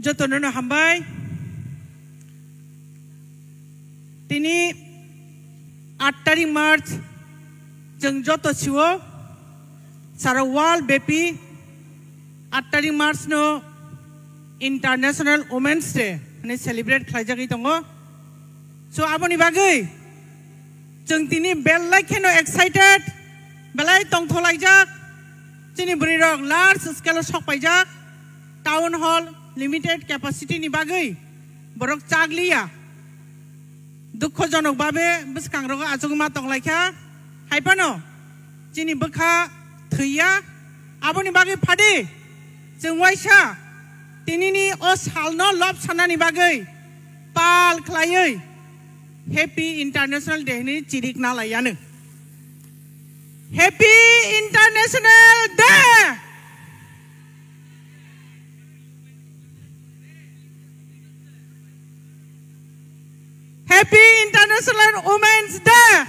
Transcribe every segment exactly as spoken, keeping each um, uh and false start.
Jotono no hambai. Tini aat tarik March, chwng joto siwo, sara world bepi aat tarik March no International Women's Day hwnwi celebrate khlaijagwi tongo. So, aboni bagwi chwng tini belai kheno excited, belai tongtholaijak. Chini bwrwirok large scale o sokpaijak, town hall, limited capacity ni bagwi borok chakliya. Dukhojonok babe bwskangrogo achugwi ma tonglaikha. Haiphano chini bwkha thwiya. Aboni bagwi phadi chwng waisa tinini o salno lob sanani bagwi pal khlaiwi Happy International Day hwnwi chirikna laiyano. Happy International Day! Happy International Women's Day!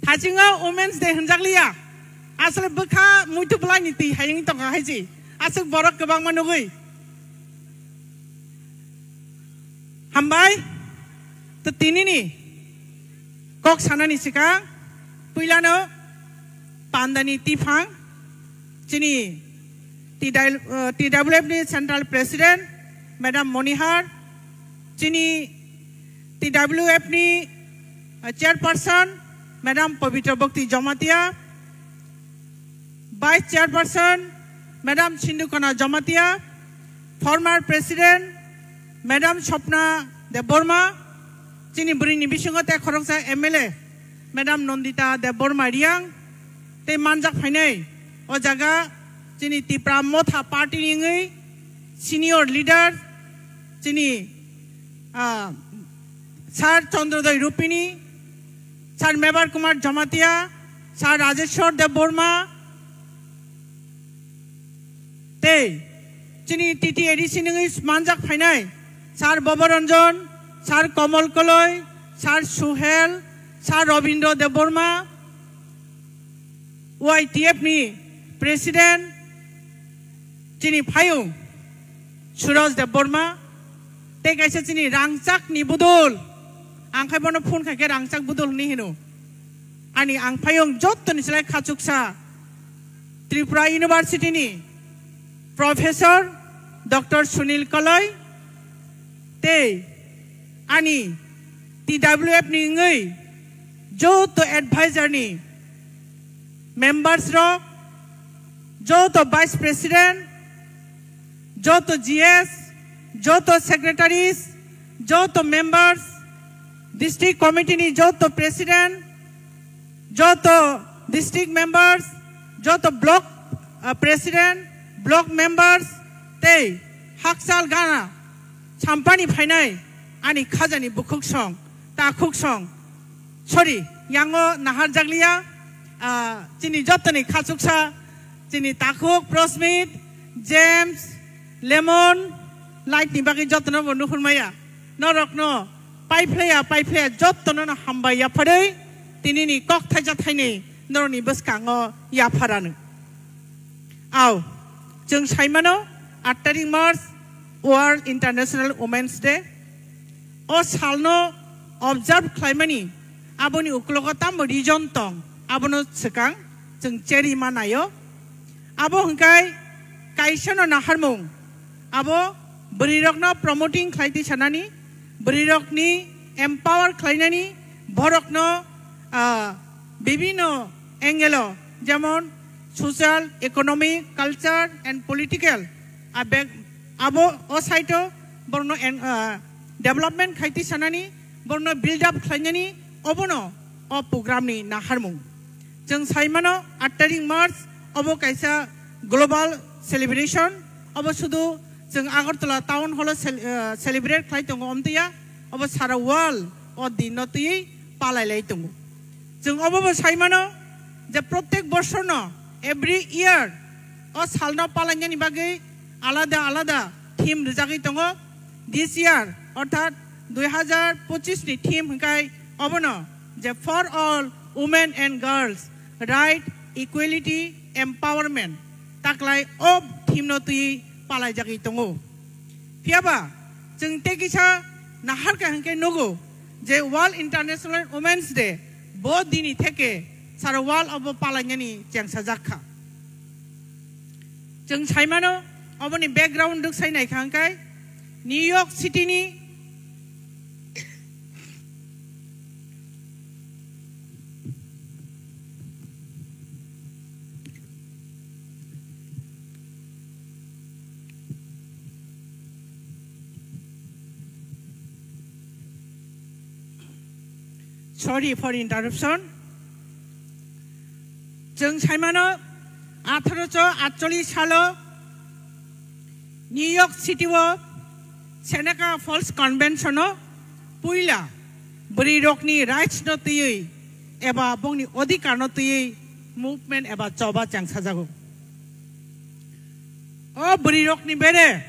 Thasingo Women's Day hwnjakliya. Asole bwkha muitu bwlaini twi hai wng tongkha hai se. Aswk borok kwbangma nugwi. Hambai. To tinini kok sanani swkang puilano pandani tiphang chini T W, eh, T W F ni Central President Madam Monihar, chini T W F ni, eh, Chairperson Madam Pabitra Bhakti Jamatia, Vice Chairperson Madam Sindhukana Jamatia, former President Madam Swapna Debbarma, chini bwrwini bisingo tei khoroksa M L A Madam Nandita Debbarma Reang, tei manjak phainai o jaga chini Tipra Motha Party ni wngwi senior leader chini, ah, Sir Chandrodoi Rupini, Sir Mebar Kumar Jamatia, Sir Rajeshwar Debbarma, tei chini T T A D C ni wngwi manjak phainai Sir Boboranjan, Sir Komol Koloi, Sir Suhel, Sir Robindra Debbarma, Y T F ni President chini phayung Suraj Debbarma, tei kaisa chini rangchak ni budul, ang khai bono phone khai khe rangchak budul hwnwi hino. Ani ang phayung jottoni slai khachuksa Tripura University ni Professor Doctor Sunil Koloi tei ani T W F ni wngwi joto advisor ni members rok, joto vice president, joto G S, joto secretaries, joto members, district committee ni joto president, joto district members, joto block, uh, president, block members, tei hakchal gana sampani phainai ani khajani bukhuk song, takhuk song, sorry, yango nahar jakliya, ah, chini jotoni khachuksa, chini takhuk, Prosmit, James, Lemon, Light ni bagwi jotono bo nuhur maya. Norokno paiphlaya, paiphlaya jotono no hambai yapharwi, tinini kok thaisa thaini norokni bwskango yapharano. Aw, chwng saimano, aat tarik March, World International Women's Day. O salno observe khlaimani aboni uklogo tamo reason tong, abono swkang chwng cheri manayo. Abo hwnkhe kaisano naharmung, abo bwrwirokno promoting khlai twi sanani, bwrwirokni empower khlainani, borokno, ah, bibino angle-o, jemon social, economic, culture and political, a bek-, abo o side-o borokno en-, ah, development khai twi sanani, borokno build up khlainani, obono o program ni naharmung. Chwng sai mano, aat tarik March, obo kaisa global celebration, obo sudu chwng Agartala town hall o cel-, ah, celebrate khlai tongo omtwiya, obo sara world o din no twiwi palai lai tongo. Chwng obo bo sai mano je protek bosorno, every year, o salno palainani bagwi alada alada theme rwjagwi tongo. This year, orthat dui hazar pochis ni theme hwnkhe obono je For All Women and Girls, Right, Equality, Empowerment. Taklai o thimno twi palaijagwi tongo. Phiyaba chwng tei kisa naharkha hwnkhe nugo je World International Women's Day bo dini theke sara world obo palainani chengsajak kha. Chwng saimano oboni background rwksai naikha hwnkhe New York City ni Sorry for interruption. Chwng saimano atharo atchollish salo New York City o Seneca Falls Convention o puila bwrwi rokni rights no twiwi eba bongni odhikar no twiwi movement eba choba chengsajago. O bwrwi rokni bere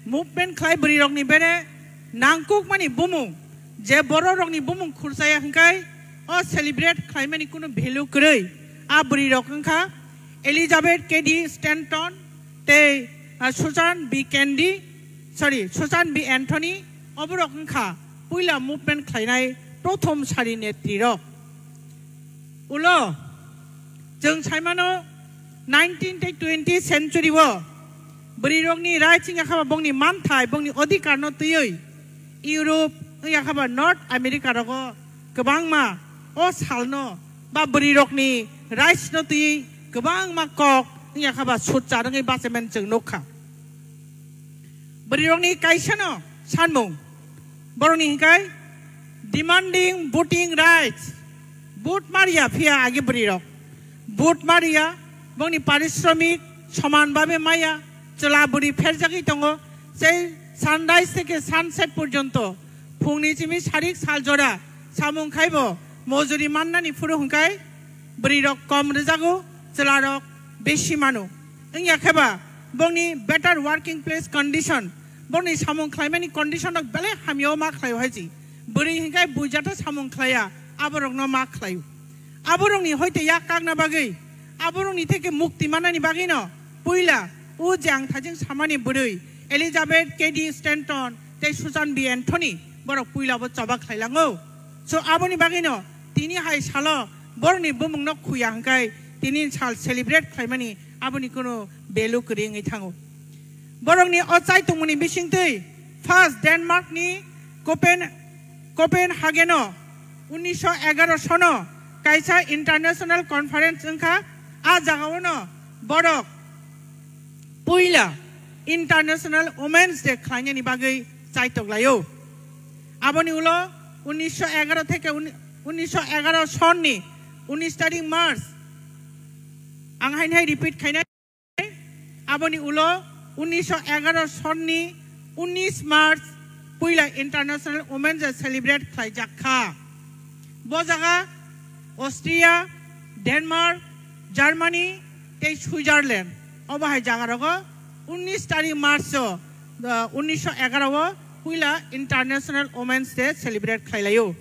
movement khlai bwrwi rokni bere nangkukmani bumung je borok rokni bumung khurchaya hwnkhe o celebrate khlaimani kunu value kwrwi. A bwrwi rok wngkha Elizabeth Cady Stanton tei, ah, Susan B Candy, sorry, Susan B Anthony, oborok wngkha puila movement khlainai prothom sari netri rok. Ulo chwng saimano nineteen tei twenty century o bwrwi rokni rights wngya khaba bongni manthai, bongni odhikar no twiwi Europe wngya khaba North America rogo kwbangma o salno ba bwrwi rokni rights no twiwi kwbangma kok wngya khaba sutchar wngwi bachaimani chwng nukha. Bwrwi rokni kaisa no sanmung. Borokni hinkai demanding voting rights. Vote mariya phiya agi bwrwi rok. Vote mariya, bongni parishromik soman babe maya, chwla bwrwi pherjagwi tongo. Sei sunrise theke sunset porjonto phungni chimi sarik sal jora samung khaibo mojuri mannani phuru hinkai bwrwi rok kom rwjago, chwla rok besi mano. Wngya kheba bongni better working place condition, bongni samung khlaimani condition rok belai hamya o ma khlaio hai si. Bwrwi hinkai buijata samung khlaiya, aborokno ma khlaio. Aborokni hoite yak kakna bagwi, aborokni theke mukti manani bagwino puila o je ang thajeng samani bwrwi Elizabeth Cady Stanton tei Susan B Anthony borok puila bo choba khlailango. So aboni bagwino tini hai salo borokni bumungno khuya hwnkhe tini sal celebrate khlaimani aboni kunu value kwrwi wngwi thango. Borokni o chaitongmani bisingtwi first Denmark ni Copen-, Copenhagen o unnisho egaro sono kaisa international conference wngkha. A jagao no borok puila International Women's Day khlainani bagwi chaitok laio. Aboni ulo unnisho egaro theke uni-, unnisho egaro sonni unnish tarik March, ang haini hai repeat khainai, aboni ulo unnisho egaro sonni unnish March puila International Women's Day celebrate khlaijak kha. Bo jaga Austria, Denmark, Germany tei Switzerland, obo hai jagarogo unnish tarik March o, uh, unnisho egaro o puila International Women's Day celebrate khlailaio.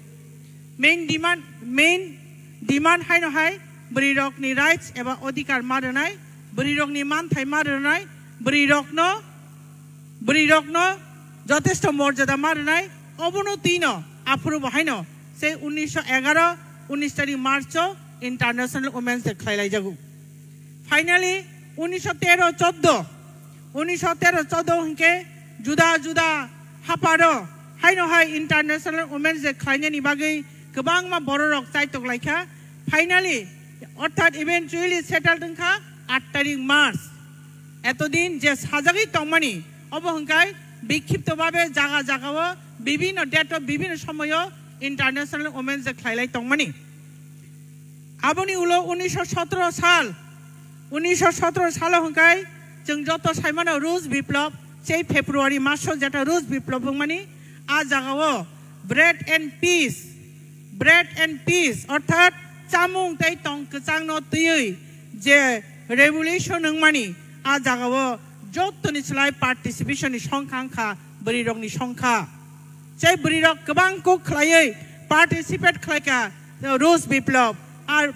Main demand, main demand haino hai bwrwi rokni rights eba odhikar ma rwnai, bwrwi rokni manthai ma rwnai, bwrwi rokno, bwrwi rokno jotesto morjada ma rwnai, obono twino aphuru bo haino sei unnisho egaro, unnish tarik March o International Women's Day khlailaijago. Finally, unnisho tero choddo, unnisho tero choddo hinkhe juda juda haparo haino hai International Women's Day khlainani bagwi kwbangma bororok chaitok laikha. Finally, orthat eventually settled wngkha aat tarik March. Etodin je sajagwi tongmani, obo hwnkhe bikhipto babe jaga jagao bibhinno date o bibhinno somoyo International Women's Day khlailai tongmani. Aboni ulo unnisho sotoro sal, unnisho sotoro salo hwnkhe chwng joto saimano Rus Biplop, sei February maso jeta Rus Biplop wngmani, a jagao bread and peace, bread and peace, orthat chamung tei tong kwchangno twiwi je revolution wngmani, a jagao jotoni slai participation ni songkha wngkha bwrwi rokni songkha. Sei bwrwi rok kwbang kok khlaiwi participate khlaikha Rus Biplop. Ar,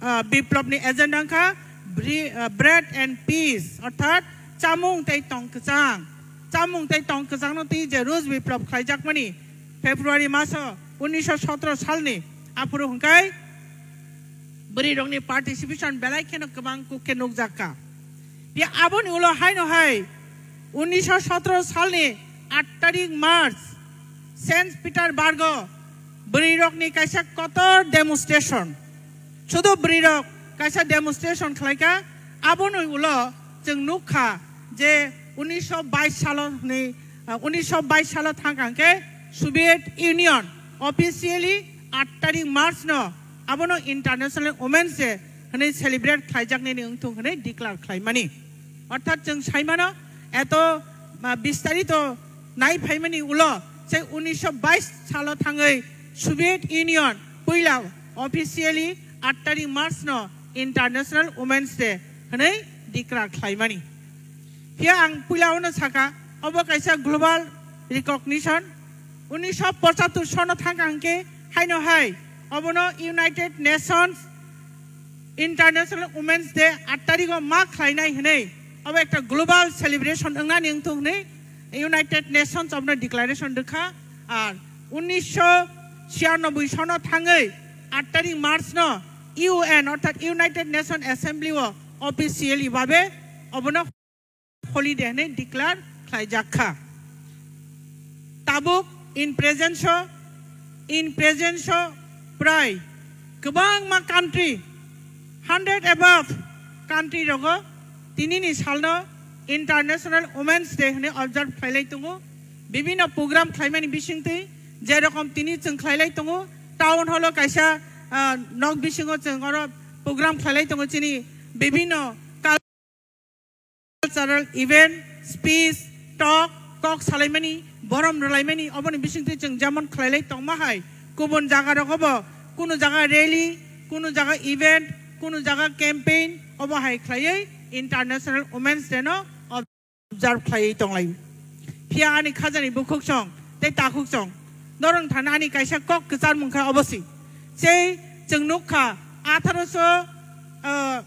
ah, Biplop ni agenda wngkha bri-, ah, bread and peace, orthat chamung tei tong kwchang, chamung tei tong kwchangno twi je Rus Biplop khlaijakmani February maso unnisho sotoro salni, aphuru hwnkhe bwrwirokni participation belai kheno kwbang kuk khe nukjak kha. Phiya aboni ulo haino hai unnisho sotoro salni aat tarik March Saint Peterburgo bwrwirokni kaisa kotor demonstration. Sudu bwrwirok kaisa demonstration khlaikha, aboni ulo chwng nukha je unnisho bais salo hwnwi, ah, unnisho bais salo thangkha hwnkhe Soviet Union officially aat tarik March no abono International Women's Day hwnwi celebrate khlaijaknani wngthung hwnwi declare khlaimani. Orthat chwng saimano eto, ah, bistarito nai phaimani ulo se unnisho bais salo thangwi Soviet Union puila officially aat tarik March no International Women's Day hwnwi declare khlaimani. Phiya ang puila ono saka, obo kaisa global recognition. Unnisho pochattor sono thangkha hwnkhe haino hai obono United Nations International Women's Day aat tarigo ma khlainai hwnwi obo ekta global celebration wngnani wngthung hwnwi United Nations obono declaration rwkha. Ar unnisho chiyanobboi sono thangwi aat tarik March no U N orthat United Nations Assembly o officially babe obono holiday hwnwi declare khlaijak kha. Tabuk in presence o, in presence o prai kwbangma country, hundred above country rogo tinini salno International Women's Day hwnwi observe khlailai tongo. Bibinno program khlaimani bisingtwi, je rokom tini chwng khlailai tongo, town hall o kaisa, ah, nok bisingo chwng oro program khlailai tongo, chini bibinno cultural event, speech, talk, kok salaimani, borom rwlaimani, oboni bisingtwi chwng jemon khlailai tongma hai, kubun jaga rogobo, kunu jaga rally, kunu jaga event, kunu jaga campaign, obo hai khlaiwi International Women's Day no observe khlaiwi tonglai. Phiya ani khajani bukhuksong tei takhuksong, norong thani ani kaisa kok kwchar mungkha obosi. Sei chwng nukha, atharo so, ah,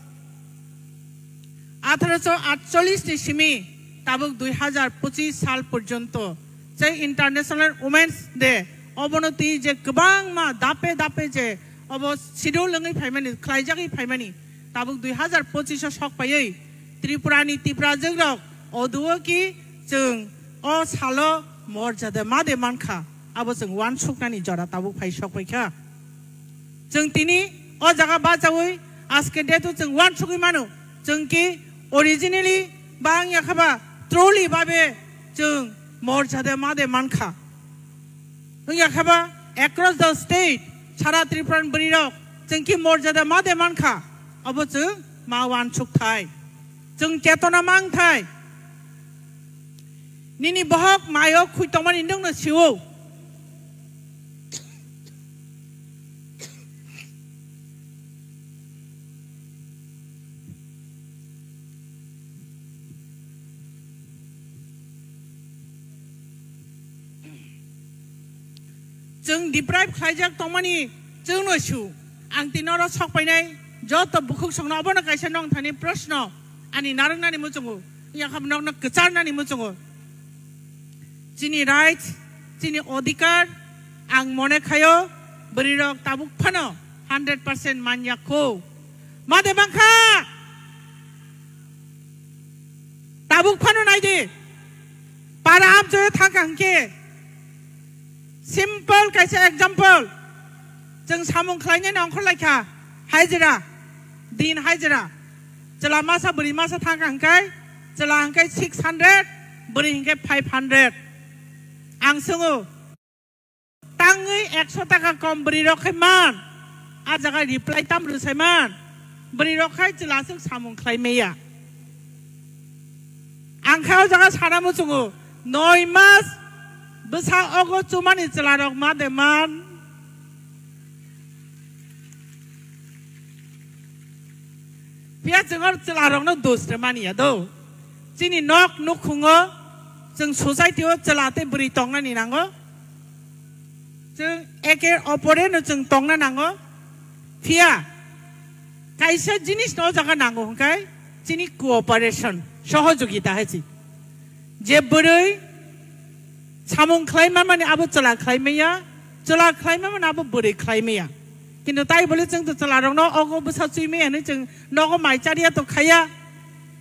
atharo so atchollish ni simi tabuk dui hazar pochis sal porjonto sei International Women's Day obono twi je kwbangma dape dape je obo schedule wngwi phaimani, khlaijagwi phaimani, tabuk dui hazar pochis o sok paiwi Tripura ni Tiprajwk rok oduo ki chwng o salo morjada ma de mankha, abo chwng uansuknani jora tabuk phai sok paikha. Chwng tini o jaga bachaui aske date o chwng uansugwi mano, chwng ki originally ba wngya kha ba truly babe chwng morjada ma de mankha. Wngya kha ba across the state sara Tripura ni bwrwi rok chwng ki morjada ma de mankha, abo chwng ma uansuk thai, chwng chetona mang thai. Nini bohok mayo khui tongmani nwng no sio. Chwng deprive khlaijak tongmani chwngno su. Ang tini oro sok painai joto bukhuksongno obono kaisa nongthani proshno ani narwknani muchungo, yakham nokno kwcharnani muchungo. Chini rights, chini odhikar, ang mone khayo, bwrwirok tabuk phano hundred percent manya kho. Made mankha? Tabuk phano naidi. Para amchoyo thangkha hwnkhe. Simple kaisa example. Chwng samung khlainani ongkhor laikha. Hajira. Din hajira. Chwla masa bwrwi masa thangkha hwnkhe. Chwla hwnkhe six hundred, bwrwi hwnkhe five hundred. Ang swngo. Tangwi ekso taka kom bwrwi rok khai man. A jaga reply tam rw sai man. Bwrwi rok khai chwla swk samung khlai maya. Ang khe o jaga sana muchungo. Noi mas bwsa ogo chumani chwla rok ma de man. Phiya chwng o chwla rokno dos rw mani ya do. Chini nok nukhungo chwng society o chwla tei bwrwi tongnani nango. Chwng eke opore no chwng tongna nango. Phiya kaisa jinis no o jaga nango hwnkhe chini cooperation. Sohojogita hai se. Je bwrwi samung khlai mamani abo chwla khlai maya, chwla khlai mamani abo bwrwi khlai maya. Kintu tai bole chwng to chwla rokno ogo bwsa chui maya hinwi chwng nogo mai chariya to khaya.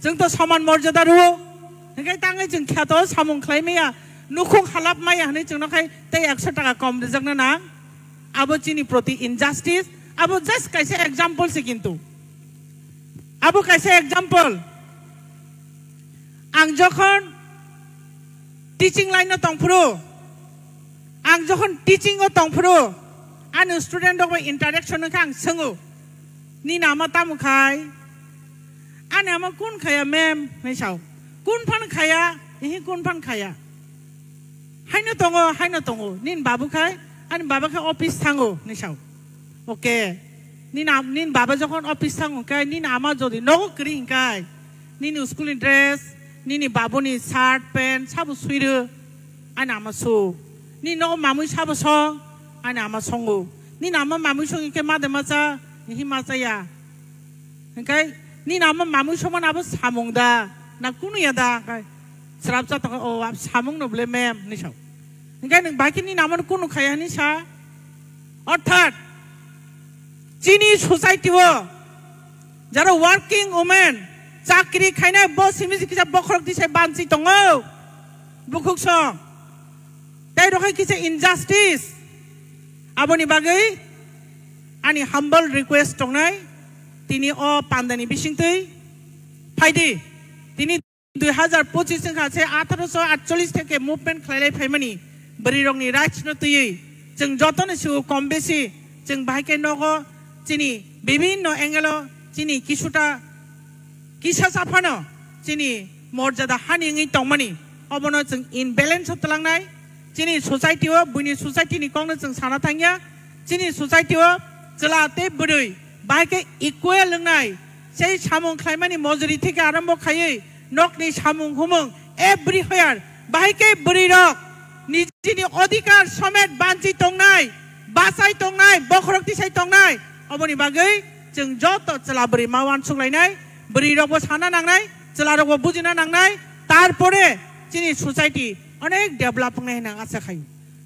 Chwng to soman morjada rwo. Hinkhe tangwi chwng kheto samung khlai maya, nukhung halap maya hinwi chwngno khai tei ekso taka kom rwjakna nang. Abo chini proti injustice. Abo just kaisa example se kintu. Abo kaisa example. Ang jokhon teaching line o tongphuru, ang jokhon teaching o tongphuru, ani student rok bai interaction wngkha ang swngo, "Nini ama tamo khai?" "Ani ama kun khaya, ma'am?" hinwi sao. "Kun phan khaya?" "Ihi, kun phan khaya." "Haino tongo, haino tongo." "Nini babu khai?" "Ani baba khai office thango," hinwi sao. Okay. Nini am-, nini baba jokhon office thango khe, nini ama jodi nogo kwrwi hinkai, nini school ni dress, nini babuni shirt, pant, sabo suiro, ani ama su. Nini nogo mamui sabo song, ani ama songo. Nini ama mamui song khe ma de ma cha, ihi ma chaya. Hinkai nini ama mamui songmani abo samung da, na kunu ya da, hinkai srapsa tongkha, "O, ab samung no bole ma'am," hinwi sao. Hinkai nwng bai khe nini amano kunu khaya hinwi sa. Orthat, chini society o jara working women, chakri khainai bo simi se kisa bokhorok tisai bansi tongo, bukhuk song. Tai rok hai kisa injustice. Aboni bagwi ani humble request tongnai, tini o pandani bisingtwi phaidi. Tini dui hazar pochis wngkha se, atharo sho atcholish theke movement khlailai phaimani bwrwi rokni rights no twiwi chwng jotono sio kom besi chwng bahai khe nogo chini bibhinno angle o chini kisuta kisa sa phano chini morjada hani wngwi tongmani, obono chwng imbalance o twlangnai. Chini society o, buini society ni kokno chwng sana thangya. Chini society o chwla tei bwrwi bahai khe equal wngnai. Sei samung khlaimani mojori theke arombo khaiwi nokni samung humung everywhere bahai khe bwrwi rok nijini odhikar somet banchi tongnai, bachai tongnai, bokhorok tisai tongnai. Oboni bagwi chwng joto chwla bwrwi ma uansuk lainai, bwrwi rokbo sana nangnai, chwla rokbo bujina nangnai. Tarpore chini society onek develop wngnai hinwi ang acha khaio.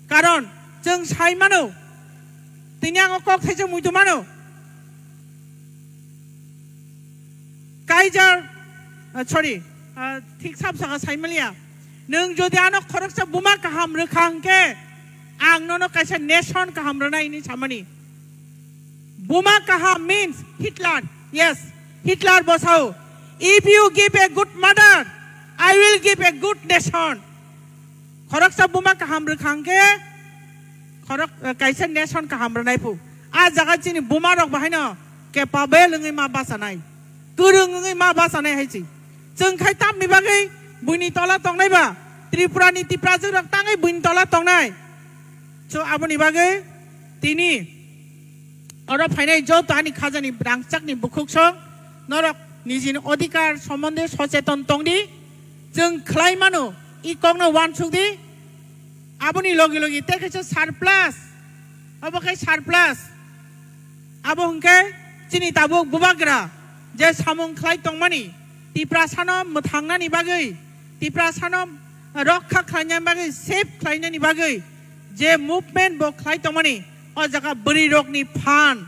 Karon chwng sai mano, tini ang o kok thaisa muitu mano. Kaijar, ah, sorry, ah, thik sab saka sai maliya. Nwng jodi ano khoroksa buma kaham rwkha hwnkhe, ang nono kaisa nation kaham rwnai hinwi samani. Buma kaham means Hitler. Yes, Hitler bo sao, "If you give a good mother, I will give a good nation." Khoroksa buma kaham rwkha hwnkhe khorok, eh, kaisa nation kaham rwnai phu. A jaga chini buma rok bahaino capable wngwi ma bachanai, kwrwng wngwi ma bachanai hai se. Chwng khai tamni bagwi buini tola tongnai ba, Tripura ni Tiprajwk rok tangwi buini tola tongnai. So aboni bagwi tini oro phainai joto ani khajani rangchakni bukhuk song, norok nijini odhikar somonde socheton tongdi. Chwng khlai mano, i kokno uansuk di. Aboni logi logi tei kaisa surplus, obo khai surplus. Abo hwnkhe chini tabuk bubagra je samung khlai tongmani, Tiprasano mwthangnani bagwi, Tiprasano rokha khlainani bagwi, save khlainani bagwi je movement bo khlai tongmani, o jaga bwrwi rokni phan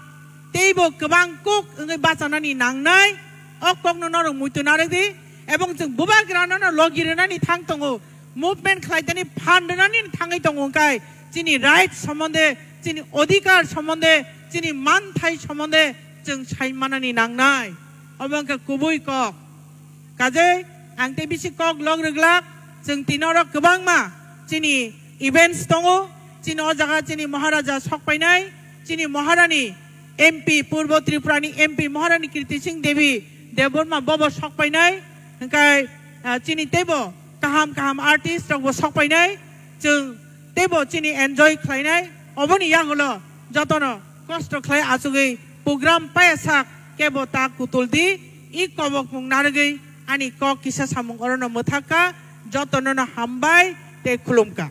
teibo kwbang kok wngwi bachanani nangnai. O kokno norok muitu narwk di, ebong chwng bubagrano no logi rwnani thang tongo, movement khlaitani phan rwnani thangwi tongo, hwnkhe chini right somonde, chini odhikar somonde, chini manthai somonde chwng sai manani nangnai. Obo wngkha kubui kok. Kajei ang tei bisi kok log rwglak, chwng tini oro kwbangma chini events tongo, chini o jaga chini Maharaja sok painai, chini Maharani M P, Purbo Tripura ni M P Maharani Kirti Singh Devi Debbarma bobo sok painai, hwnkhe, ah, chini teibo kaham kaham artist rok bo sok painai, chwng teibo chini enjoy khlainai. Oboni yagulo jotono kosto khlai achugwi program paiyasak kebo ta kutul di, i kobokmung narwgwi ani kok kisa samung orono mwthakka. Jotono no hambai tei khulumkha.